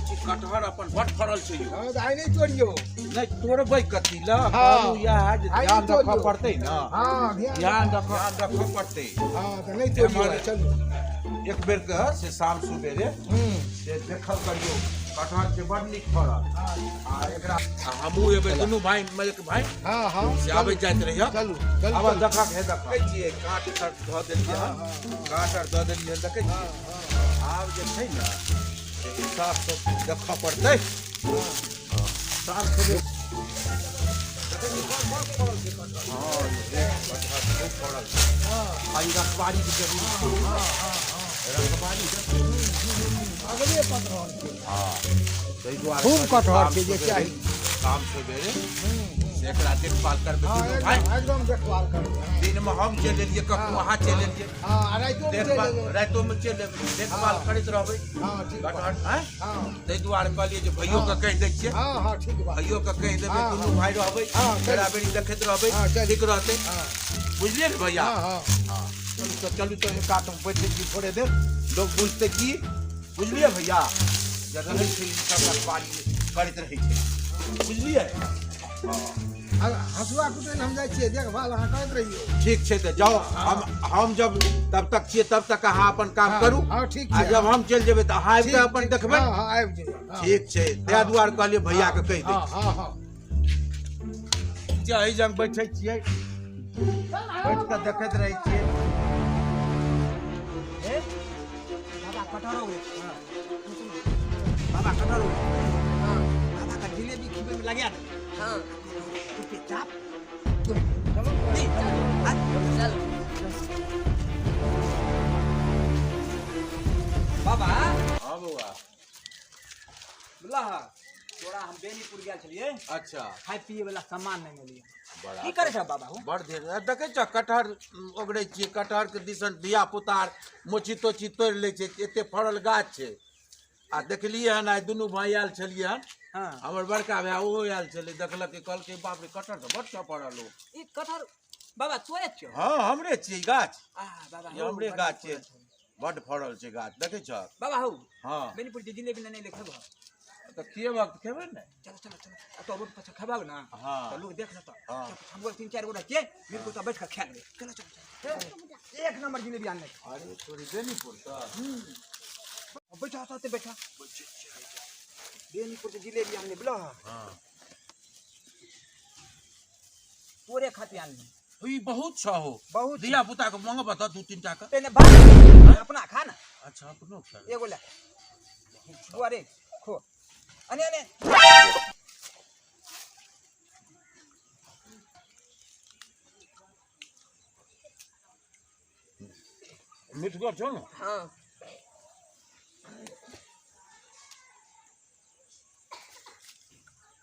छी कटहर अपन बड फड़ल छै यौ। हँ, तऽ आइ नहि तोड़ियौ। नहि तोड़बै कथी लए? हँ। कहलहुँ इएह जे आइ ध्यान नहि रखऽ तोड़ियौ। पड़तै ने। हँ, ध्यान ध्यान रखऽ पड़तै। हँ, तऽ नहि तोड़ियौ आइ, चलू। एक बेर के से शाम सुबेरे से देखल करियौ, कटहर छै बड नीक फड़ल। आ एकरा आ हमहूँ एबै दुनू भाय एक भाय। हँ हँ से आबैत जाइत रहियै। चलू चलू। आब चलू। देखक हे देखै छियै काँट आर धऽ देलियै हन, काँट आर दऽ देलियै हन, देखै छियै। आब जे छै ने से हिसाबसँ देखऽ पड़तै। साफ सुबह हँ, कटहर खूब फड़ल छै। आ ई रखबारीके जरूरी छै, रखबारी। अगले कटहर छै। हँ, ताहि दुआरे खूब कहलियै कटहर शाम छै जे सबेरे- चाही। शाम सवेरे से एकरा देखभाल करबै हँ, दुनू भाय। एकदम एकदम देखभाल करबै। हँ। दिनमे हम चलि एलियै, कखनो अहाँ चलि एलियै। हँ, आ रातिओमे चलि देखभाल एबै। रातिओमे चलि एबै, देखभाल हँ। करैत रहबै। हँ, ठीक बात। कटहर आँय? हँ। ताहि दुआरे कहलियै जे भैयोके कहि दै छियै। हँ हँ, ठीक बात। भैयोके कहि देबै। हँ, दुनू हँ। भाय रहबै, हँ, चलू। बेरा बेरी देखैत रहबै। हँ, चलू। ठीक रहतै। हँ। बुझलियै ने भैया? हँ हँ। हँ, चलू तऽ, चलू तऽ, एक कातमे बैठै छी थोड़े देर, लोक बुझतै की। बुझलियै भैया, जे रहै छै ई सब रखबारी करैत रहै छै, बुझलियै? आ हँसुआ कुटै लए हम जाइ छियै, देखभाल अहाँ करैत रहियौ। ठीक छै, तऽ जाउ। हम जब तब तक छियै तब तक अहाँ अपन काम हँ, करू। हँ, ठीक आ छै। जब हम चलि जेबै तऽ अहाँ आबि ठीक, कऽ अपन ठीक। देखबै। हँ हँ, आबि जेबै, हँ। ठीक छै, ताहि दुआरे कहलियै भैयाके कहि दै। हँ हँ हँ। छियै एहि जग बैठै छियै, बैठ कऽ देखैत रहै छियै। बाबा कटहर हो गए। बाबा कटहर हो गए। बाबा का जिलेबी खिबे में लगे। हाँ। चुपचाप। नहीं, चल। बाबा। हँ बौआ। बुझला, तोरा हम बेनीपुर गेल छलियै। अच्छा। खाय पिए वाला सामान नहि मिलियै। बड़ा की करै छ बाबा हो? बड़ देर देखै छ, कटहर ओगरै छियै। कटहर के दिसन धिया पुता आर मोची तोची तोड़ि लै छै, एते फड़ल गाछ छै। आ देखलियै हन, आइ दुनू भाय आयल छलियै हन। हाँ। हमर बड़का भाय ओहो आयल छलै, देखलकै, कहलकै बाप रे, कटहर तऽ बड़ छ फड़ल हो। ई कटहर बाबा तोरे छियौ? हँ, हमरे छियै ई गाछ। आ बाबा ई हौ, हमरे बड़ गाछ छियै। फड़ल छौ। बड फड़ल छै गाछ, देखै छ? बाबा हौ। हँ। बेनीपुर जे जिलेबी नेने खेबह? तऽ खिएबह तऽ खेबै ने। चलो चलो चलो, आ तो रोड पर से खेबह ना। हाँ। तो लोग देख लेतो। हाँ। हम लोग तीन चार गोटा छियै, मिल के तो बैठ के खा लेबै। चलो चलो चलो, एक नंबर जिलेबी आनले। अरे तोरी बेनीपुर तऽ बैठा साथे बैठा। बेनीपुर से जिलेबी आनले बुझल? हाँ। तोरे खातिर आनले। ई बहुत छ हो। बहुत। धिया पुता के मंगब तऽ दू तीन टा के। तेने बाप अपना खा ना। अच्छा, अपनो खा। एगो ले बुआ रे, खो, अने अने। मिठगर छौ ने? हाँ।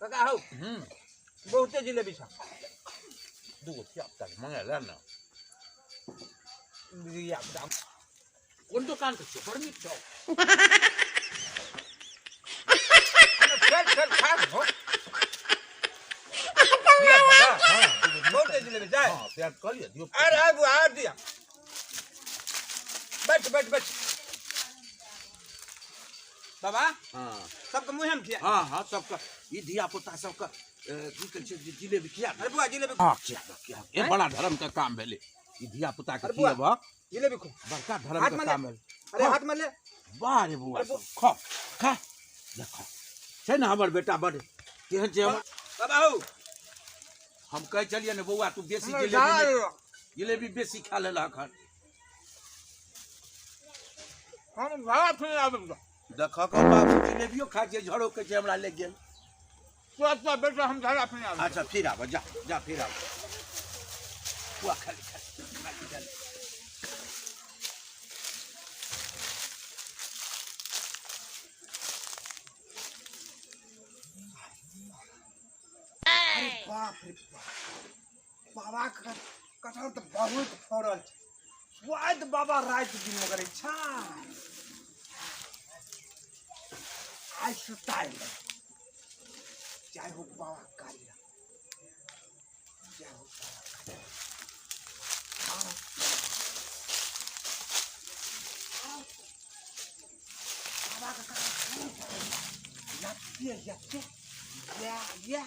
काका हौ। बहुते जिलेबी छ। दूगो धिया पुता के मंगा ले ने। धिया पुता। कोन दोकान के छौ? बड़ नीक छौ। चल चल, खा हो। धिया पुता, बहुते जिलेबी जाय। हाँ, प्यार कऽ लिअ दियौ। अरे आबू बुआ, आर दिया। बैठ बैठ बैठ बाबा। हाँ। सबके मुँहे में खिया। हाँ हाँ, सबके ई धिया पुता सबके की कहै छै जे जिलेबी खिया। अरे बुआ, जिलेबी। हाँ, खिया दऽ, खिया। ए बड़ा धर्म के काम भेलै ई धिया पुता के अरे बुआ, खियेबह। जिलेबी खो। बड़का धर्म हाथ के में ले। काम भेलै। अरे हाथ में ले। वाह रे बुआ, अरे सब खा खा, देख छै ने हमर बेटा बड़ केहन छै हमर। बाबा हौ। हम कहै छलियै ने बौआ, तू बेसी हमरा जिलेबी जा नहि- जिलेबी बेसी खा लेलक हन। हम घर फिर आबै। देखक बाबू, जिलेबियो खाइ छै, झड़ो कहै छै हमरा लागि गेल। तू बेटा, हम घर फिर आबै। अच्छा, फिर आबऽ, जा जा, फिर आबऽ बुआ। खाली खाली खाली खाली। अरे बाप रे बाप, बाबा के कटहर तऽ बहुत फड़ल छै। स्वाद बाबा राति दिन में करै छै। आइ सुताइ ले। जय हो बाबा कालिया, जय हो बाबा कालिया। बाबा के कटहर खूब फड़ल छै। ये ये ये ये ये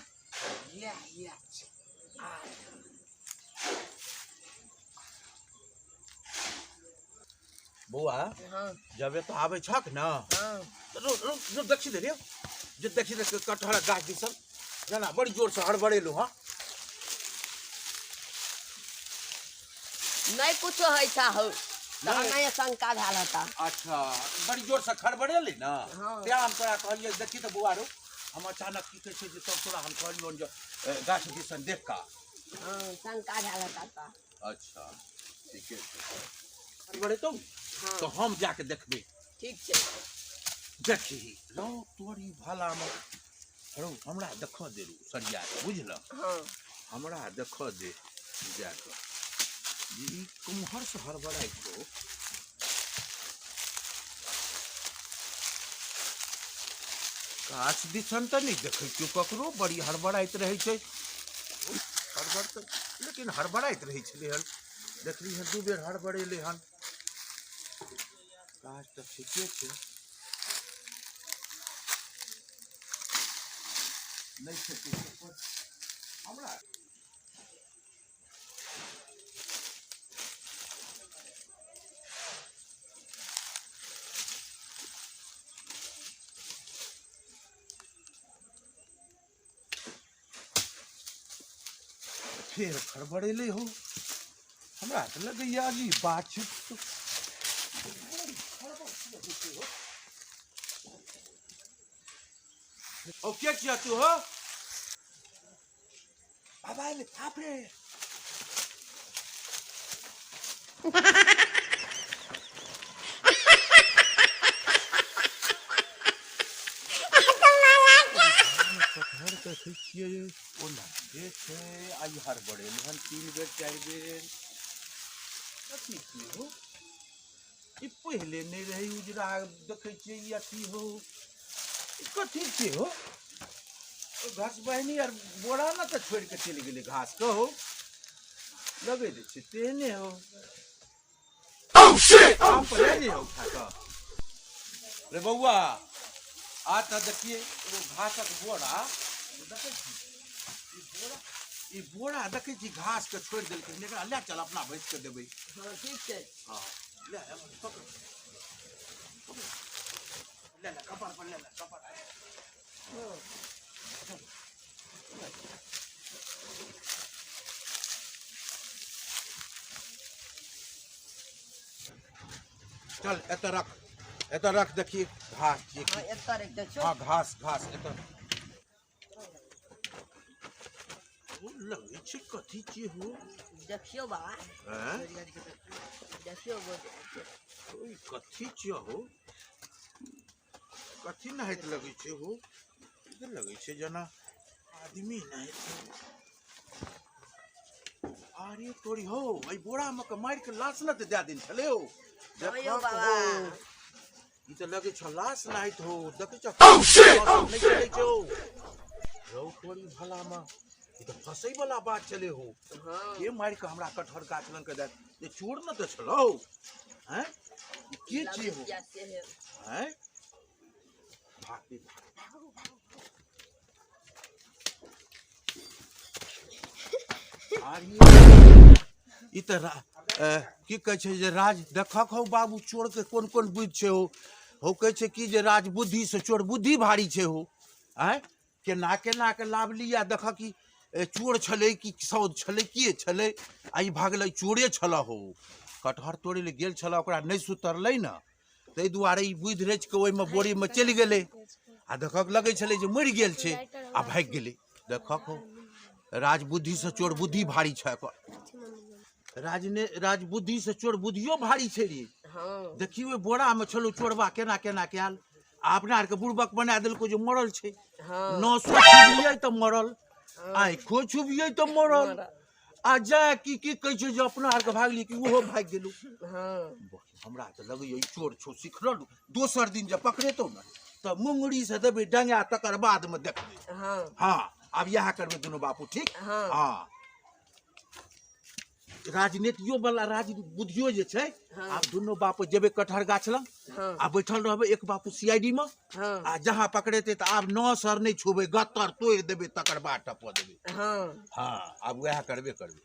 ये ये छै। आ बौआ हाँ जब एतऽ आबै छक ने हाँ तऽ रो रो रो देखी दे रे जे देखी दे कटहर गाछ दिसन जेना बड़ी जोरसँ हड़बड़ेलहुँ हँ नहीं कुछो होइ छा हौ तऽ नहि। नहि शंका भेल होता अच्छा बड़ी जोरसँ खड़बड़ेली ने हाँ। तेँ हम तोरा कहलियै देखी तऽ बौआ रो हम अचानक की कहै छै जे तब तोरा हम कहलियौ जे गाछ दिसन देख का हाँ शंका भेल होता तऽ अच्छा ठीके छै हड़बड़ेतौ हाँ तऽ हम जाके देखबै ठीक छै देखी रौ तोरी भलामे रौ हमरा देखऽ दे रौ सरिया के बुझलह हाँ हमरा देखऽ दे जाकऽ जे ई कुम्हरसँ हड़बड़ाइ छौ गाछ दिसन तऽ नहि देखै छियौ ककरो बड़ी हड़बड़ाइत रहै छै हड़बड़ तऽ लेकिन हड़बड़ाइत रहै छलै हन देखली हन दू बेर हड़बड़ेलै हन गाछ तऽ ठीके छै नहि छै किछु। हमरा फेर खड़बड़ेलै हो हमरा तऽ लगैया अजीब बात छै ओ के छिया तू हो बाबा एलै बाप रे कटहर देखै छियै ओना जे छै आइ हड़बड़ेल हन तीन बेर चारि बेर कथी छियै हो ई पहिले नहि रहै उजरा देखै छियै ई अथी हो ई कथी छियै हो घास बहिनी आर बोरा ने तऽ छोड़ि कऽ चलि गेलै घास कहो लगै जे छै तेहने हो आम पर लए जइहो उठा कऽ रे बौआ आ तऽ देखिए एगो घासक बोरा देखै छी ई बोरा ई बोरा देखै छी घास के छोड़ि देलकै एकरा लए चल अपना भैंस के देबै हाँ ठीक छै हाँ ले पकड़ पकड़। ले ले कपार पर ले ले कपार हाँ चल एतऽ रख एतऽ रख देखिए घास छियै हाँ एतऽ राखि दै छियौ हाँ घास घास एतऽ ओ लगै छै कथी छियै हो देखियौ बाबा आँय? देखियौ गोद ओ ई कथी छियै हो कथी नहाइत लगै छै हो ई तऽ लगै छै जेना आदमी नहाइत छै अरे तोरी हो एहि बोरा मे के मारि के लाश ने तऽ दए देने छलै हो यौ देखक बाबा। हो ई तऽ लगै छौ लाश नाहित हो देखै छौ नहि चलै छौ रौ तोरी भला मे ई तऽ फंसै वाला बात छलै हो हाँ के मारि के हमरा कटहर गाछ लग के दए जे चोर ने तऽ छलौ हैं ई के छियै हो लगै से है हैं भाग बे, भाग भागो भागो ई तऽ की कहै छै जे राज देखक हौ बाबू चोरके कोन कोन बुद्धि छै हो हौ कहै छै कि जे राज बुद्धिसँ चोर बुद्धि भारी छै हो आँय केना केना के लाभ लिया देखक कि चोर छलै कि सौद छलै के छलै आ ई भागलै चोरे छलऽ हो कटहर तोड़ै लए गेल छलऽ ओकरा नहि सुतरलै ने ताहि दुआरे ई बुद्धि रचि कऽ ओहिमे बोरीमे चलि गेलै आ देखक लगै छलै जे मरि गेल छै आ भागि गेलै देखक हौ राजबुद्धिसँ चोर बुद्धि भारी छै एकर राजने राजबुद्धिसँ चोर बुद्धियो भारी छै रे हाँ देखियौ ओहि बोरामे छलौ चोरबा केना केना के आयल आ अपना आरके बुड़बक बना देलको जे मरल छै हाँ नसो छुबियै तऽ मरल आँखिओ छुबियै तऽ मरल आ जा की की कहै छै जे अपना आरके भागली कि ओहो भागि गेलौ हाँ हमरा तऽ लगैए ई चोर छौ सिखल दोसर दिन जे पकड़ेतौ ने तऽ मुंगरी से देबै डंगा तकर बादमे देखबै हाँ हाँ आब इएह करबै दुनू बापू ठीक हाँ। हाँ राजनीतियो वाला राज बुद्धियो जे छै। हाँ। आब दुनू बाप जेबै कटहर गाछ लग हाँ। आ बैठल रहबै, एक बापू सीआईडी मे। हाँ। आ जहाँ पकड़ेतै तऽ आब नौ सर नहि छुबै, गत्तर तोड़ि देबै, तकर बाद टपऽ देबै। हाँ। हाँ, आब वएह करबे करबै।